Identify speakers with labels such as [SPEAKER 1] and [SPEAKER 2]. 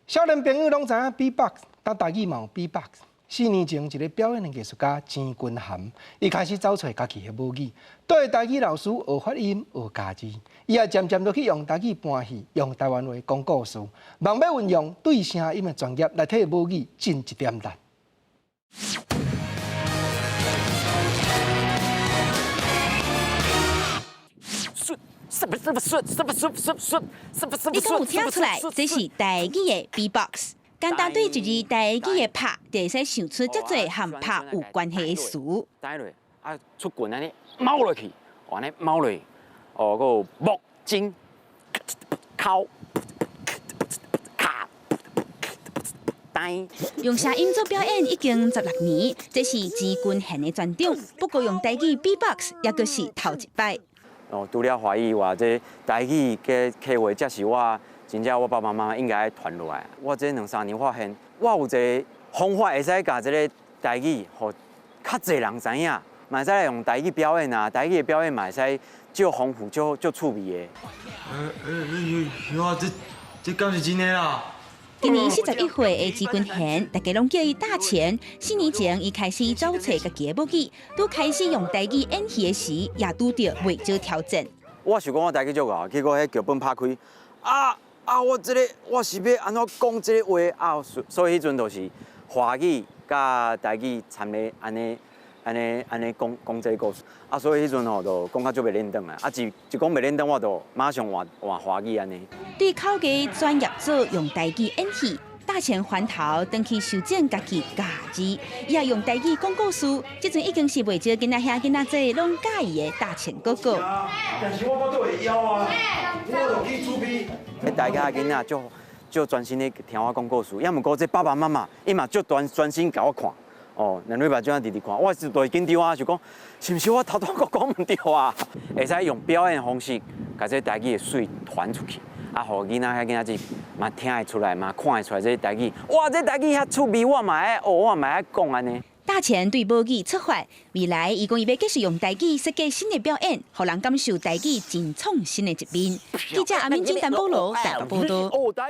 [SPEAKER 1] 少年朋友攏知影 B-box，但台語嘛有 B-box。4年前，一个表演的藝術家錢君涵，伊開始走揣家己的母語，對台語老師學發音、學咬字，伊也漸漸都去用台語搬戲，用台灣話講故事，望欲運用對聲音的專業來替母語盡一點力。
[SPEAKER 2] 你敢有聽出來？這是台語的 B-box。簡單對一字台語的拍，就會使想出遮濟和拍有關係的詞。
[SPEAKER 3] 帶落啊，出拳按呢貓落去，按呢貓落去，哦，閣有木筋敲卡呆。
[SPEAKER 2] 用聲音做表演已經16年，這是錢君賢的專長。不過用台語 B-box 猶閣是頭一擺。
[SPEAKER 3] 哦，除了華語外，這台語佮客話，才是我真正我爸爸媽媽應該傳落來。我這兩三年發現，我有一个方法會使共這个台語，予較濟人知影，嘛會使用台語表演啊，台語的表演嘛會使足豐富、足足趣味的。
[SPEAKER 4] 欸，這這敢是真的啦？
[SPEAKER 2] 今年41歲的錢君賢，大家攏叫伊大錢。4年前，伊開始走揣家己的母語，拄開始用台語演戲的時，也拄著袂少挑戰。
[SPEAKER 3] 我想講我台語足𠢕，結果彼劇本拍開，啊啊！我這个我是欲按怎講這个話啊？所以彼陣就是華語佮台語摻咧按呢按呢按呢講講這个故事。啊，所以彼陣吼就講較足袂輪轉啊！啊，一一講袂輪轉，我就馬上換換華語按呢。
[SPEAKER 2] 對口藝專業組用台語演戲，大錢翻頭轉去修正家己咬字，伊也用台語講故事。這陣已經是袂少囡仔兄囡仔姊攏佮意的大錢哥哥。
[SPEAKER 4] 但是我無倒會枵啊，我就去煮麵。
[SPEAKER 3] 大家囡仔足足專心咧聽我講故事，猶毋過這爸爸媽媽伊嘛足專專心共我看。哦，2禮拜這樣直直看，我是就會緊張啊，想講是毋是我頭拄閣講毋對啊？會使用表演方式，共這台語的媠傳出去，啊，予囡仔遐囡仔姊嘛聽會出來，嘛看會出來這台語。哇，這台語遐趣味，我嘛愛學，我嘛愛講按呢。
[SPEAKER 2] 大錢對母語出發，未來伊講伊欲繼續用台語設計新的表演，予人感受台語真創新的一面。記者阿敏金、陳保羅台北報道。